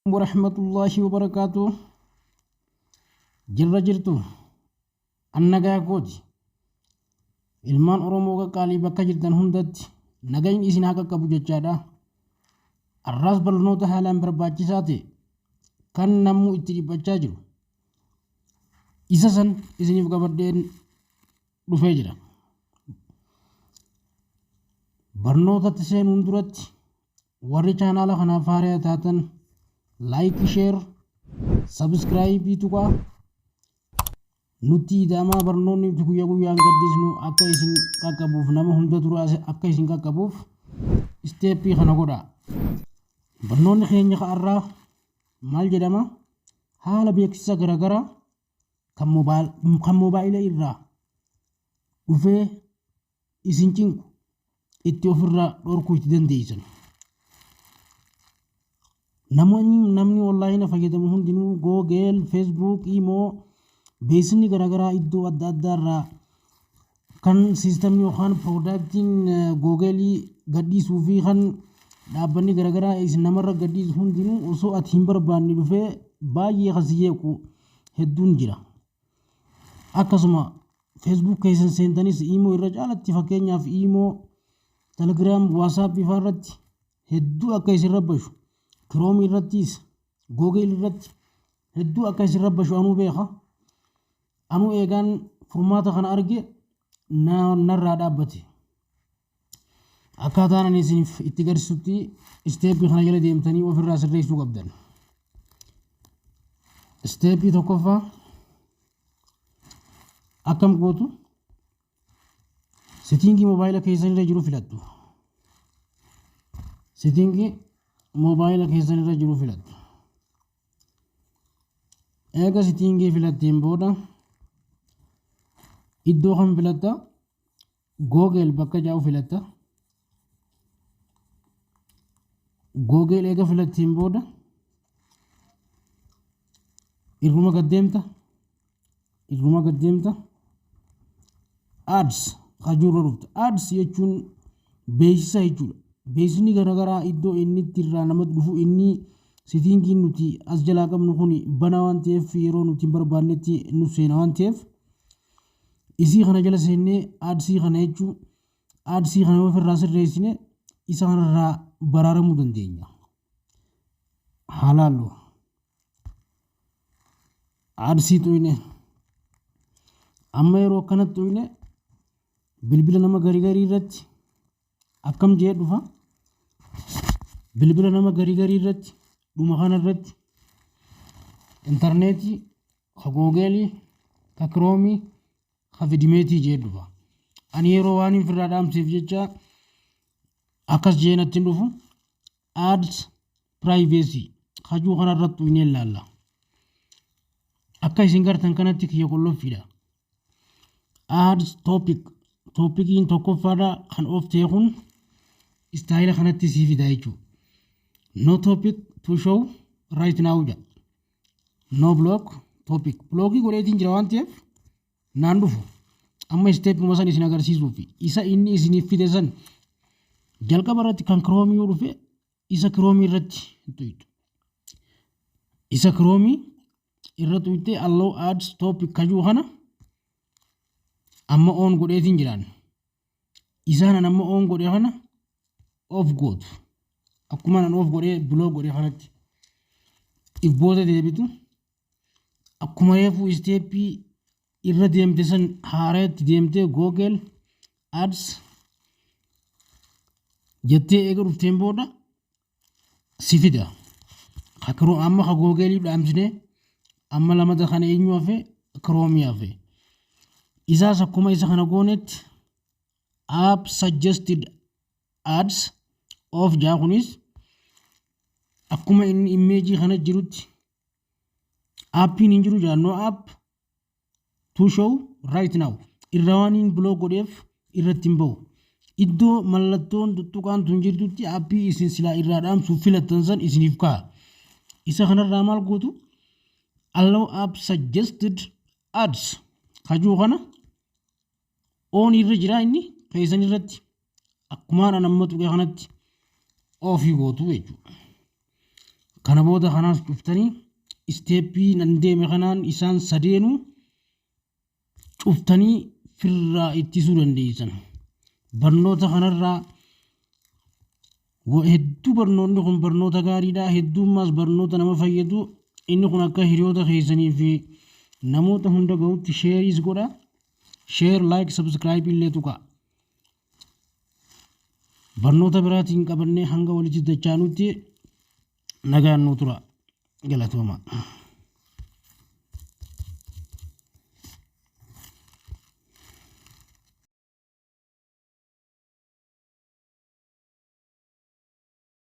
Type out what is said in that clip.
Warahmatullaahi wabarakaatu. Jirra jirtu, an nagaa kooti. Ilmaan Oromoo qaqqaalii bakka jirtan hundatti nagayni isin haa qaqqabu jechaadha. Arraas barnoota haalaan barbaachisaa ta'e kan namuu itti dhiphachaa jiru isa san isiniif qabadheen dhufee jira. Barnootatti seenuun duratti warri chaanaala kanaaf haaraa taatan like, share, subscribe tuqaa nutti ida'amaa. Barnoonni nuti guyyaa guyyaan gaddisnu akka isin qaqqabuuf, nama hunda dura akka isin qaqqabuuf step kana godhaa. Barnoonni keenya ka'arraa maal jedhama? Haala beeksisa garaagaraa kan moobaayila irraa dhufee isin cinqu itti ofirraa dhorkuu itti dandeessan. Namoonni, namni online fayyadamu hundinuu Google, Facebook, Imo, beeksisni garaagaraa iddoo adda addaa irraa kan systemni yookaan productiin Googleii gadhiisuu fi kan dhaabbanni garaagaraa isin namarra gadhiisu hundinuu osoo ati hin barbaanne dhufee baay'ee kan si jeequ hedduun jira. Akkasuma Facebook keessan seentanis Imo irra caalatti, fakkeenyaaf Imo, Telegram, WhatsApp fa'aa irratti hedduu akka isin rabbashu, Chrome irrattis, Google irratti hedduu akka isin rabbashu anuu beeka. Anuu eegaan furmaata kana arge narraa dhaabbate. Akkaataan ani isiniif itti garsiisutti step kana jala deemtanii ofirraa sirreessuu qabdan. Step tokkoffaa akkam gootu? Setting moobaayila keessan irra jiru filattu. Setting moobaayila keessan irra jiru filattu. Eega setting filatteen booda iddoo kam filatta? Google bakka jaa'u filatta. Google eega filatteen booda irruma gad deemta. Irruma gad deemta. Ads kajuurra dhufta. Ads jechuun beeksisa jechuudha. Beeksisni garaagaraa iddoo inni itti irraa namatti dhufu, inni settingiin nuti as jalaa qabnu kun banaa waan ta'eef, yeroo nuti hin barbaannetti nu seena waan ta'eef, isii kana jala seennee adsii kana jechuun adsii kana yoo ofirraa sirreessine isa kanarraa baraaramuu dandeenya. Haa laallu. Adsii xuyne. Amma yeroo akkanatti xuyne bilbila nama garii garii irratti akkam jee dhufa? Bilbila nama garii garii irratti dhuma kana irratti intarneetii ka Googleii, ka Chromeii, ka VidMateii jee dhufa. Ani yeroo waan hin firraa dhaamseef jecha akkas jee natti hin dhufu. Ads privacy kajuu kanarratti xuynee ilaalla. Akka isin gartan kanatti kiyya qolloffiidha. Ads topic, topiciin tokkoffaadha kan off ta'e kun style kanatti sii fida jechuudha. No topic to show right now jedha. No block topic. Blockii godheetiin jira waan ta'eef naan dhufu. Amma stepuma san isin agarsiisuuf isa inni isiniif fide san jalqaba irratti kan Chromeii yoo dhufe isa Chromeii irratti tuytu. Isa Chromeii irra tuytee allow ads topic kajuu kana amma on godheetiin jiraan. Isaan amma on godhe kana off gootu. Akkuma an off godhee block godhe kanatti. If booda deebitu, akkuma reefu step irra deemte san haareetti deemtee Google ads jettee eega dhufteen booda si fida. Amma ka Googleii dhaamsine, amma lamata kana eenyu hafe? Chromeii hafe. Isaas akkuma isa kana goonetti app suggested ads off jaa. Kunis akkuma inni imageii kana jirutti appiin hin jiru jaa. No app to show right now irra waan hin block godheef irratti hin bahu. Iddoo mallattoon tuttuqaan tun jirtutti appii isin silaa irraa dhaamsuuf filattan san isiniif ka'a. Isa kanarraa maal gootu? Allow app suggested ads kajuu kana on irra jira, inni keessan irratti akkumaan an amma tuqe kanatti offii gootu jechuudha. Kana booda kanaas cuftanii step nan deeme kanaan isaan sadeenuu cuftanii firraa ittisuu dandeessan. Barnoota kanarraa hedduu, barnoonni kun barnoota gaariidha. Hedduummaas barnoota nama fayyadu. Inni kun akka hiriyoota keessanii fi namoota hunda gahutti share is godha. Share, like, subscribe illee tuqa. Barnoota biraatiin qabannee hanga walitti dachaanutti nagaan nu tura. Galatooma.